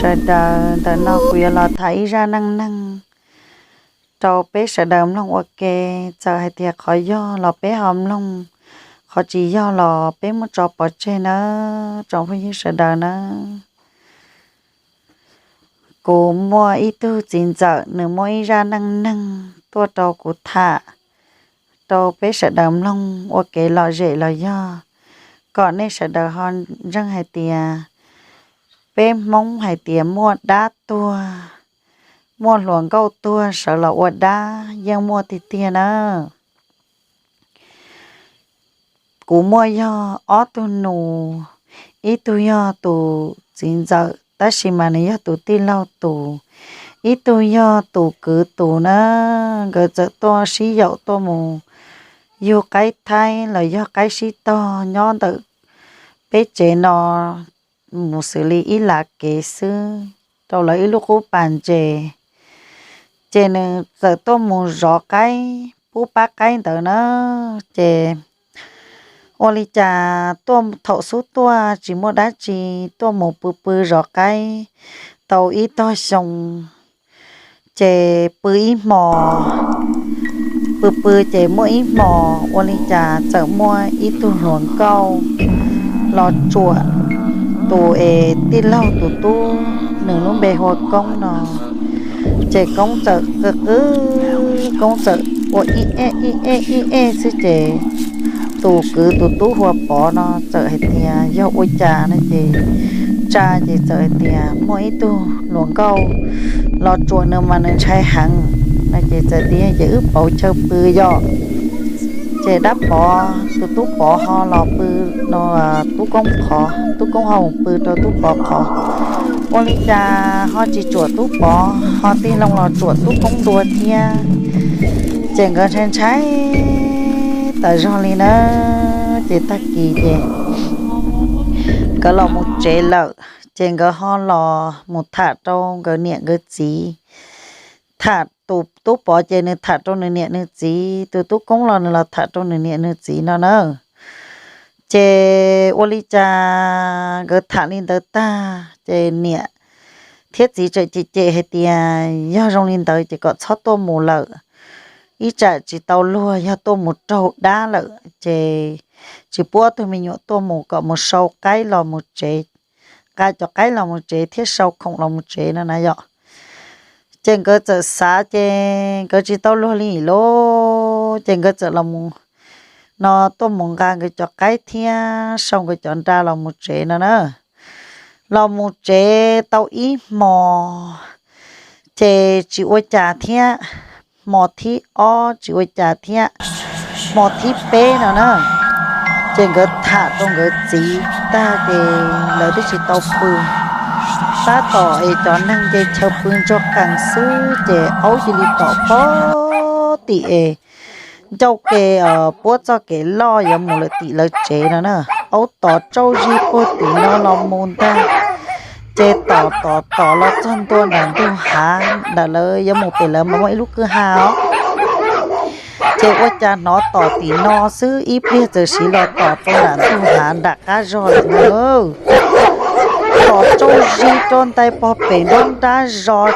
Sawv daws, ntawm no kuv yuav los tham ib zaj neej neeg rau peb sawv daws mloog ua ke. Txawm hais tias qhov yog los peb ho mloog, qhov tsis yog los peb muab tso pov tseg nawb tsoom phooj ywg sawv daws nawb. Kuv muaj ib tug txiv ntxawm, nws muaj ib zaj neej neeg tuaj rau kuv tham rau peb sawv daws mloog ua kev lom zem los yog kom nej sawv daws ho ntseeg hais tias peb Hmoob hais tias muaj dab tuag, muaj hluas nkauj tuag sawv los ua dab yeej muaj tiag tiag na. Kuv muaj yog ob tug nus, ib tug yog tus txiv ntxawm tab sis mas nws yog tus tij laug tus, ib tug yog tus kwv tus na. Nkawd txawm tuaj sib yaum tuaj mus yug qaib thaib los yog qaib sib tog nyob ntawm peb tsev no mus xws li ib lav kev xwb rau lawv ib lub qub pas ntses. Ces nws txawm tuaj mus zov qaib pub pab qaib ntawd na. Ces ua li cas tuaj thaum xub tuaj tsis muaj dab tsi, tuaj mus pw pw zov qaib tau ib tog xyoo, ces pw ib hmo, pw pw ces muaj ib hmo ua li cas txawm muaj ib tug hluas nkauj los tsuam tus es tij laug tus tub, nws lub npe hu ua Koob no. Ces Koob txawm qw qw, Koob txawm ua ib ej ib ej ib ej xwb ces tus kwv tus tub hu ua Pov no txawm hais tias yog ua cas no ces tsa ces txawm hais tias muaj ib tug hluas nkauj los tsuam nws mas nws ntshai heev no ces txawm tias ces wb pauv chaw pw yom. Ces dab Pov tus tub Pov ho los pw rau tub Koob qhov, tub Koob ho mus pw rau tub Pov qhov. Ua li cas ho tsis tsuam tub Pov, ho tig loo los tsuam tub Koob dua thiab. Ces nkawd ntshai ntshai tas zog li na. Ces tag kis ces nkawd los mus tsev lawm, ces nkawd ho los mus tham rau nkawd niam nkawd txiv. Tham tus tub Pov ces nws tham rau nws niam nws txiv, tus tub Koob los nws los tham rau nws niam nws txiv no na. Ces ua li cas nkawd tham li ntawd tag ces niam thiab txiv txawm cem cem hais tias yog zoo li ntawd ces kom txhob tuaj mus lawm, ib tsam tsis tau luag yog tuaj mus raug dab lawm ces tsis pub ob tug me nyuam tuaj mus, kom mus sau qaib los mus tsev, nqa cov qaib los mus tsev thiab sau khoom los mus tsev no na yom. Ces nkawd txawm xav ces nkawd tsis tau luag li lauj, ces nkawd txawm los mus no tuaj mus nqa nkawd cov qaib thiab sau nkawd cov nra los mus tsev no na. Los mus tsev tau ib hmo ces tsis ua cas thiab, hmo thib ob tsis ua cas thiab, hmo thib peb no na, ces nkawd tham rau nkawd txiv tag ces lawv twb tsis tau pw. Tab tom es cov neeg ces chaw pw ntsuag qees xwb ces aub cia li tom pob tim es ncauj ke puab txoj kev loj yuav mus lawm tim lawv tsev no na. Aub tom tsauj zig puag tim no los mus ntag, ces tom tom tom los txog ntua nram ntug hav ntawm lawv yuav mus pem lawv mas muaj ib lub kwj ha os. Ces ua cas hnov tom tim no xwb ib pliag txawm siv los tom rau nram ntug hav nram qab zog lawm na. Tom tsauj zig rau ntais pog pem nruab nrab zos,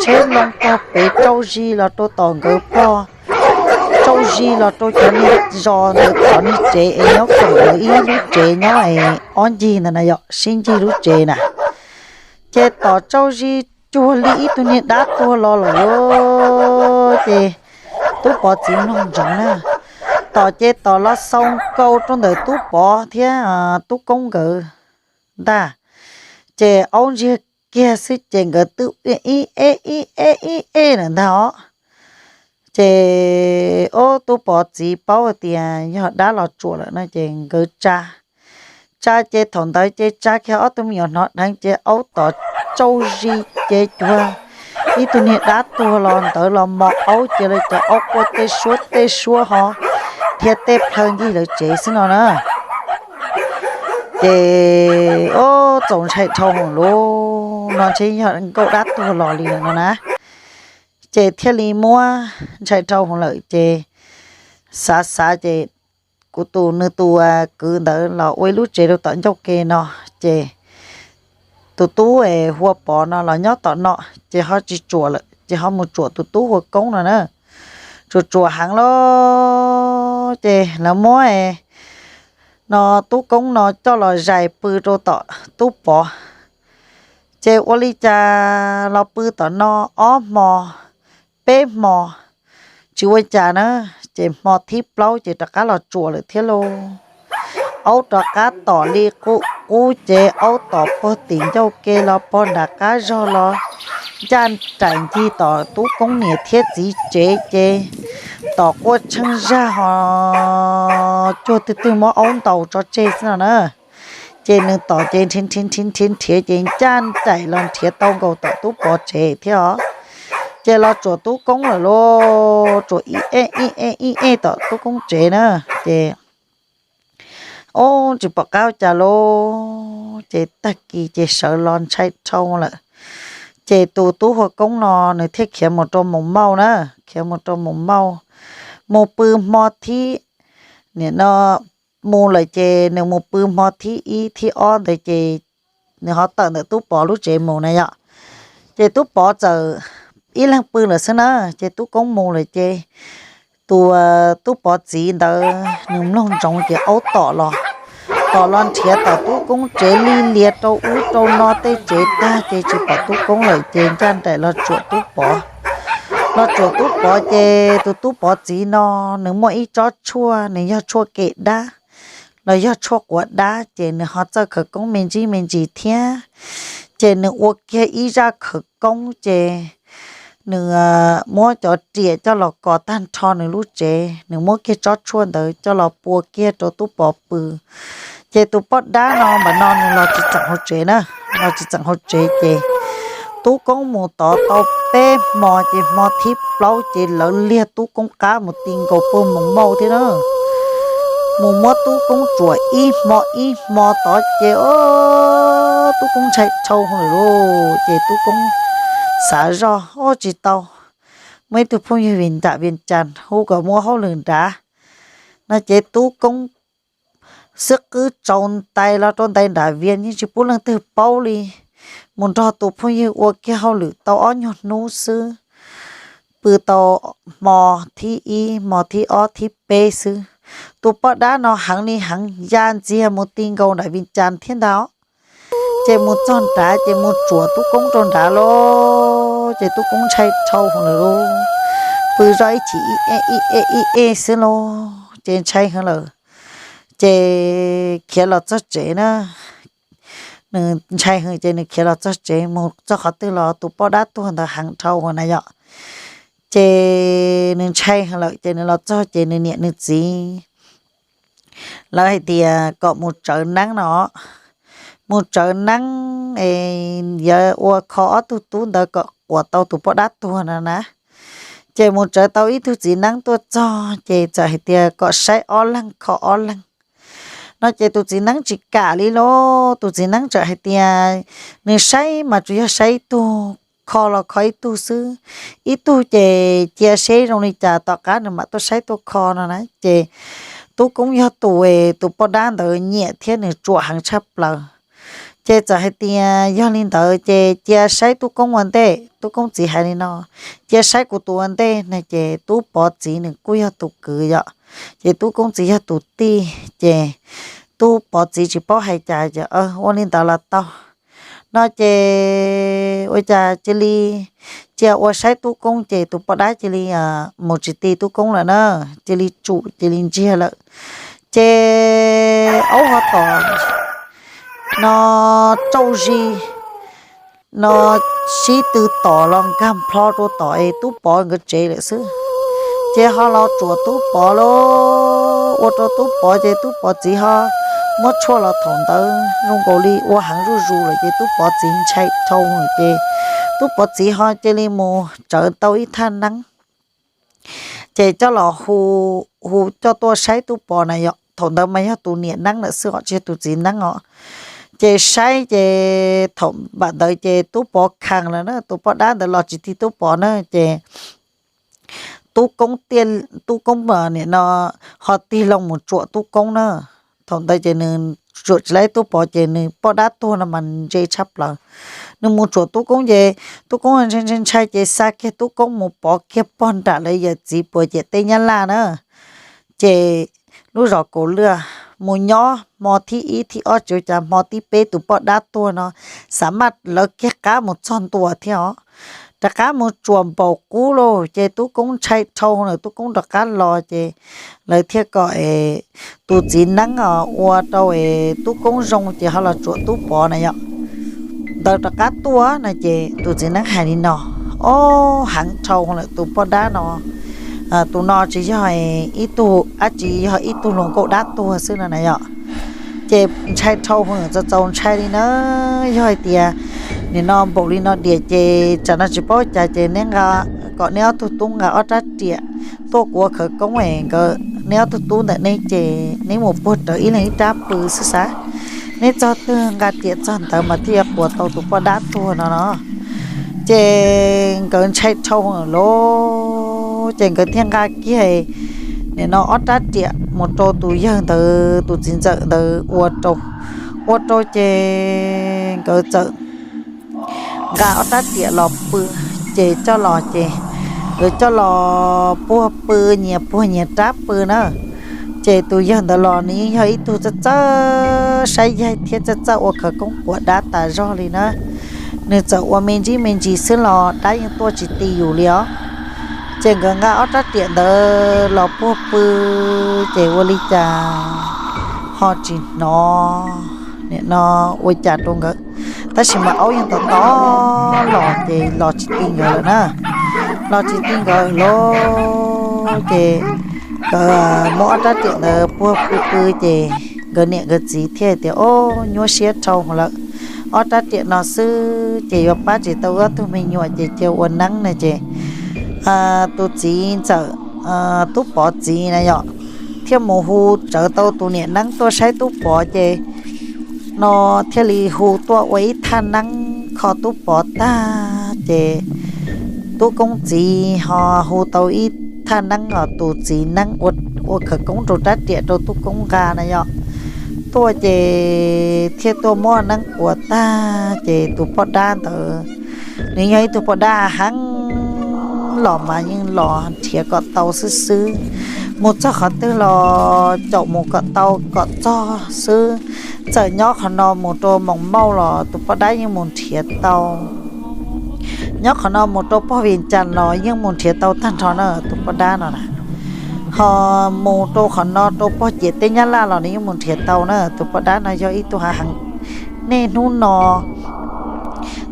tsheb loo pog pem tsauj zig los rau tom nkawd pog, tsauj zig los rau cov niag zos ntawd cov niag tsev es nyob koom lawv ib lub tsev nyob es ob ncig ntawd na yom, sib ncig lub tsev na. Ces tom tsauj zig cuag li ib tug niag dab tuag los lawm lauj. Ces tub Pov txiv mloog ntsoov na, tom ces tom los xau nkaus rau ntawm tub Pov thiab tub Koob nkawd ntag. Ces aub ntsiag kiag xwb ces nkawd twb ib eb ib eb ib eb lawm ntag os. Ces ob tub Pov txiv paub hais tias yog dab los tsuam lawm no ces nkawd tsa, tsa ces thaum ntawd ces tsa kiag ob tug me nyuam hnov dheev ces aub tom tsauj zig ces cuag ib tug niag dab tuag los ntawd los mos aub ces lawv cov aub quaj tej suab tej suab ho thiab tej plhaw ncig lawv tsev xwb no na. Ces ob txaus ntshai dhau hwv lauj, no ntshe yog nkauj dab tuag los li lawm no na. Ces thiaj li muab ntshai dhau hwv lawm ces xav xav ces kuv tus nws tus kwv ntawd los ua ib lub tsev rau tom ncauj ke no. Ces tus tub es hu ua Pov no los nyob tom no, ces ho tsis tsuam lawm ces ho mus tsuam tus tub hu ua Koob no na. Tsuam tsuam heev lawm ces lawv muab no tub Koob no coj los zais pw rau tom tub Pov. Ces ua li cas los pw tom no ob hmo peb hmo tsis ua cas na, ces hmo thib plaub ces rov qab los tsuam lawm thiab lauj. Aub rov qab tom li qub qub ces aub tom puag tim ncauj ke los puag nram qab zog los ncaj nraim ncig tom tub Koob niam thiab txiv tsev ces tom quaj tsheej zaj ho cuag twg twg muab aub ntaus tso tseg xwb no na. Ces nws tom ces nrhiav nrhiav nrhiav nrhiav nrhiav ces ncaj nraim los nrhiav tau nkaus tom tub Pov tsev thiab os. Ces los tsuam tub Koob lawm lauj, tsuam ib ej ib ej ib ej tom tub Koob tsev na. Ces ub tsis pom qab ua cas lauj, ces tag kis ces sawv los ntshai dhau lawm. Ces tus tub hu ua Koob no nws thiaj khiav mus rau Moos Mauj na, khiav mus rau Moos Mauj, mus pw hmo thib, nim no mus lawm ces nws mus pw hmo thib ib thib ob ntawd ces nws ho tawm ntawm tub Pov lub tsev mus na yom. Ces tub Pov txawm ib leeg pw lawm xwb na, ces tub Koob mus lawm ces tus tub Pov txiv ntawd nws mloog ntsoov ces aub tom los, tom los nrhiav tom tub Koob tsev li lias rau ub rau no tej tsev tag ces tsis pom tub Koob lawm ces ncaj nraim los tsuam tub Pov. Los tsuam tub Pov ces tus tub Pov txiv no nws muaj ib tsob tshuaj, nws yog tshuaj kem dab los yog tshuaj quav dab ces nws ho txawj khawv koob me ntsis me ntsis thiab. Ces nws ua kiag ib zaj khawv koob ces nws muab cov riam coj los kos tag nrho nws lub tsev, nws muab kiag tsob tshuaj ntawd coj los pua kiag rau tub Pov pw. Ces tus poj dab no mam no nws los tsis txeem hauv tsev na, los tsis txeem hauv tsev ces tub Koob mus tod tau peb hmo ces hmo thib plaub ces lawv liag tub Koob qab mus ti nkaus puag Moos Mauj thiab na. Mus muab tub Koob tsuam ib hmo ib hmo tod ces tub Koob ntshai dhau lawm lauj, ces tub Koob xav zoj ua tsis tau, muaj ib tug phooj ywg Vias Nram Vias Cas hu kom muab hauj lwm nrad no ces tub Koob xwb qwb tsaus ntais los rau ntais nram Vias yeej tsis pub leej twg paub li. Mus nrog tus phooj ywg ua kiag hauj lwm tau ob nyuag hnub xwb, pw tau hmo thib ib hmo thib ob thib peb xwb, tus poj dab no heev li heev ya ntxiag mus ti nkaus nram Vias Cas thiab ntag. Ces mus txog nrad ces mus tsuam tub Koob rau nrad lauj, ces tub Koob ntshai dhau lawm lauj, pw zoj ib chim ib ej ib ej ib ej xwb lauj ces ntshai heev lawm. Ces khiav los txog tsev na, nws ntshai heev ces nws khiav los txog tsev, mus txog qhov twg los tus poj dab tuag ntawd heev dhau na yom. Ces nws ntshai heev lawm ces nws los txog ces nws niam nws txiv lawv hais tias kom mus tsawv neeb no, mus tsawv neeb es yuav ua kho ob tug tub ntawd kom quas tau tus poj dab tuag no na. Ces mus tsawv tau ib tug txiv neeb tuaj txog ces txawm hais tias kom saib ob leeg kho ob leeg no ces tus txiv neeb tsis kam li lauj, tus txiv neeb txawm hais tias nws saib mas tsuas yog saib ib tug, kho los kho ib tug xwb, ib tug ces cia seb zoo li cas tom qab nws mam tuaj saib tuaj kho no na. Ces tub Koob yog tus es tus poj dab ntawd nyiam thiab nws tsuam heev tshaj plaws. Ces txawm hais tias yog li ntawd ces cia saib tub Koob ua ntej, tub Koob txiv hais li no, cia saib kuv tus ua ntej no ces tub Pov txiv nws kuj yog tus kwv yom, ces tub Koob txiv yog tus tij ces tub Pov txiv tsis paub hais cas ces ua li ntawd los tau no ces ua cas cia li cia ua saib tub Koob ces tus poj dab cia li mus tsis ti tub Koob lawm na, cia li tsum cia li ntsiag lawm. Ces aub ho tom no tsauj zis no sib tw tom los nkag nplho rau tom es tub Pov nkawd tsev lawm xwb. Ces ho los tsuam tub Pov lauj, ua rau tub Pov ces tub Pov txiv ho muab tshuaj los thaum ntawd zoo nkaus li ua heev zuj zus lawm ces tub Pov txiv ntshai dhau lawm ces tub Pov txiv ho cia li mus tsawv tau ib thaj neeb ces coj los hu, hu coj tuaj saib tub Pov na yom. Thaum ntawd mas yog tus niam neeb lawm xwb os, tsis yog tus txiv neeb os. Ces saib ces thaum npam ntawd ces tub Pov khaes lawm na, tus poj dab ntawd los tsis tig tub Pov na ces tub Koob, tub Koob nim no ho tig loo mus tsuam tub Koob na. thaum ntawd ces nws tsuam tsis tau Tub Pov ces nws poj dab tuag no mas ntse tshaj plaws. Nws mus tsuam Tub Koob ces Tub Koob ntshai ntshai ces xa kiag Tub Koob mus pov kiag pog nram lawv yawm txiv puas ciam teb Nyab Laj na. Ces lub zos Kaus Liaj mus nyob hmo thib ib thib ob tsis ua cas, hmo thib peb tus poj dab tuag no xa maj lawv kiag qab mus txog ntua thiab os. Rov qab mus tsuam npaum qub lauj ces Tub Koob ntshai dhau lawm, Tub Koob rov qab los ces lawv thiaj kom tus txiv neeb os ua rau Tub Koob zoo ces ho los tsuam Tub Pov na yom. Ntawd rov qab tuaj no ces tus txiv neeb hais li no: Ob, heev dhau lawm tus poj dab no, tus no tsis yog ib tug dab tsi, yog ib tug hluas nkauj dab tuag xwb no na yom. Ces ntshai dhau, txaus txaus ntshai li na. Yog hais tias nim no npaum li no diam ces tsam no tsis paub cas ces neb nqa, kom neb ob tug tub nqa ob rab riam tuaj kuv ua khawv koob es nkawd, neb ob tug tub ntawm neb ces neb mus puag rawv ib leeg ib rab pw xwb xav. Neb txog twg nqa riam txog ntawd mas thiaj yuav quas tau tus poj dab tuag no no. Ces nkawd ntshai dhau lawm ces nkawd thiaj nqa kiag nim no ob rab riam mus rau tus yawg ntawd, tus txiv ntxawm ntawd ua rau. Ua rau ces nkawd txawm nqa ob rab riam los pw, ces coj los ces nkawd coj los puag pw, nyias puag nyias rab pw na. Ces tus yawg ntawd los nws yeej yog ib tug txawj txawj saib yaig thiab txawj txawj ua khawv koob quas dab tas zog li na. Nws txawm ua me ntsis me ntsis xwb los dab yeej tuaj tsis ti yus li os. Ces nkawd nqa ob rab riam ntawd los puag pw, ces ua li cas ho tsis hnov nim no ua cas rau nkawd, tab sis mas aub yeej tom tom los ces los tsis ti nkawd lawm na. Los tsis ti nkawd lawm ces nkawd muab ob rab riam ntawd puag pw pw ces nkawd niam nkawd txiv thiaj tias, Ob, nyuaj siab dhau lawm, ob rab riam no xwb ces yuav pab tsis tau wb ob tug me nyuam ces cia ua neeb na. Ces tus txiv ntxawm, Tub Pov txiv na yom, thiaj mus hu tsawv tau tus niam neeb tuaj saib Tub Pov ces no thiaj li hu tuaj ua ib thaj neeb kho Tub Pov tag ces Tub Koob txiv ho hu tau ib thaj neeb os, tus txiv neeb ua khawv koob rau rab riam rau Tub Koob nqa na yom, tuaj ces thiaj tuaj muab neeb quas tag ces tus poj dab ntawd nws yog ib tug poj dab heev los mas yeej los nrhiav kom tau xwb xwb. Mus txog qhov twg los caum mus kom tau kom txog xwb. Txawm nyob qhov no mus rau Moos Mauj los tus poj dab yeej mus nrhiav tau. Nyob qhov no mus rau pog Vim Cas los yeej mus nrhiav tau tag nrho na tus poj dab no na. Ho mus rau qhov no rau pog ciam teb Nyab Laj los nws yeej mus nrhiav tau na. Tus poj dab no yog ib tug hav heev. Niaj hnub no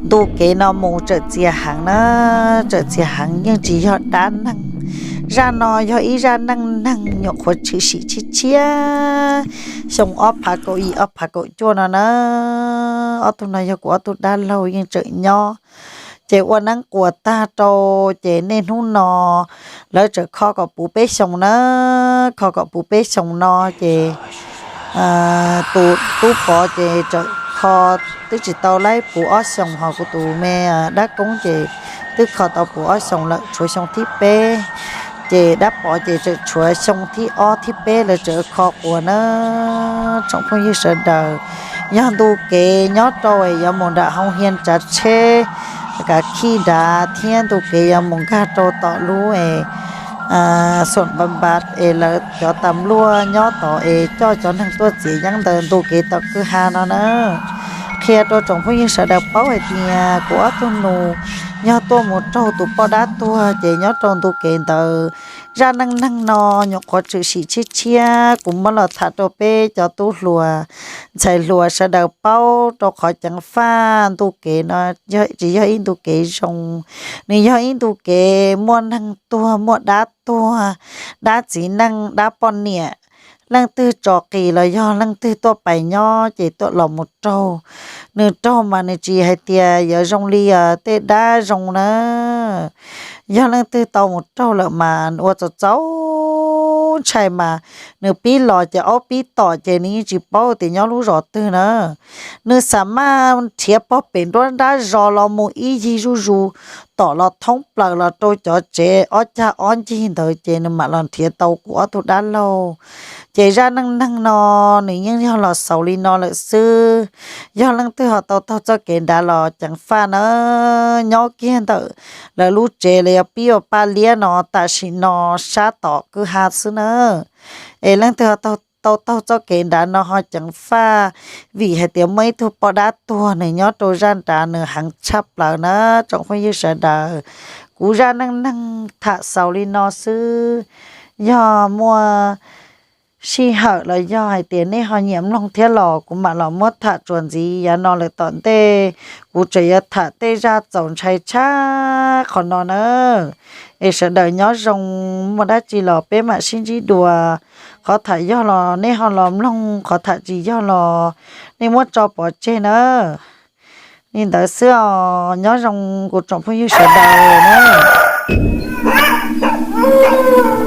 ntu kev no mus tseem txias heev na, tseem txias heev, yeej tsis yog dab neeg. Zaj no yog ib zaj neej neeg nyuam qhuav tshwm sim tshiab tshiab xyoo ob phav kaum yim ob phav kaum cuaj no na. Ob tug no yog kuv ob tug dab laug yeej tseem nyob. Ces ua neeb quas tag rau ces niaj hnub no lawv tseem kho kom puv peb xyoos na. Kho kom puv peb xyoos no ces tus Tub Pov ces tseem kho twb tsis tau laib puv ob xyoos, ho kuv tus me dab koob ces twb kho tau puv ob xyoos lawm, tshuav xyoo thib peb. Ces dab Pov ces tseem tshuav xyoo thib ob thib peb lawv tseem kho quas na. Tsoom phooj ywg sawv daws, yog ntu kev nyob rau yuav mus nram Hoo Hias tsav tsheb Kav Khij nrad thiab ntu kev yuav mus nkag rau tom lub Xoom Npas Npas es lawv cov tas luaj nyob tod es coj cov neeg tuaj txiav yeeb ntawd ntu kev tom kwj ha no na. Qhia rau tsoom phooj ywg sawv daws paub hais tias kuv ob tug nus yog tuaj mus raug tus poj dab tuag ces nyob rau ntu kev ntawd. Zaj neej neeg no nyuam qhuav tshwm sim tshiab tshiab, kuv muab los tham rau peb cov tub hluas ntxhais hluas sawv daws paub, rau qhov ceev faj ntu kev no tsis yog ib ntu kev zoo. Nws yog ib ntu kev muaj neeg tuag, muaj dab tuag, dab txiv neej, dab poj niam, leej twg tso qis los yog leej twg tuaj pais nyob ces tuaj los mus raug. Nws raug mas nws tsis hais tias yuav zoo li tej dab zoo na. Yog leej twg tau mus raug lawm mas ua txaus txaus ntshai mas nws pib los ces aub pib tom ces nws yeej tsis paub tias nyob lub zos twg na. Nws xam maj nrhiav pog pem nruab nrab zos los mus ib yig zuj zus tom los thoob plaws los rau cov tsev ob cag ob ncig ntawd ces nws mam los nrhiav tau kuv ob tug dab laug. Ces zaj neej neeg no nws yeej yog los xaus li no lawm xwb. Yog leej twg ho tau taug txoj kev nrad los ceev faj na, nyob kiag ntawm lawv lub tsev los yog pib ua paj liab no tam sim no sab tom kwj ha xwb na. Es leej twg ho tau taug txoj kev nrad no ho ceev faj, vim hais tias muaj ib tug poj dab tuag nws nyob rau zaj nrad nws heev tshaj plaws na tsoom phooj ywg sawv daws. Kuv zaj neej neeg tham xaus li no xwb. Yog muaj sij hawm los yog hais tias nej ho nyiam mloog thiab los kuv mam los muab tham txuas ntxiv yav no lawm tom ntej. Kuv tseem yuav tham tej zaj txaus ntshai tshaj qhov no na. Es sawv daws nyob zoo, muaj dab tsi los peb mam sib ntsib dua. Qhov tham yog los nej ho los mloog, qhov tham tsis yog los nej muab tso pov tseg na. Li ntawd xwb os, nyob zoo kuv tsoom phooj ywg sawv daws na.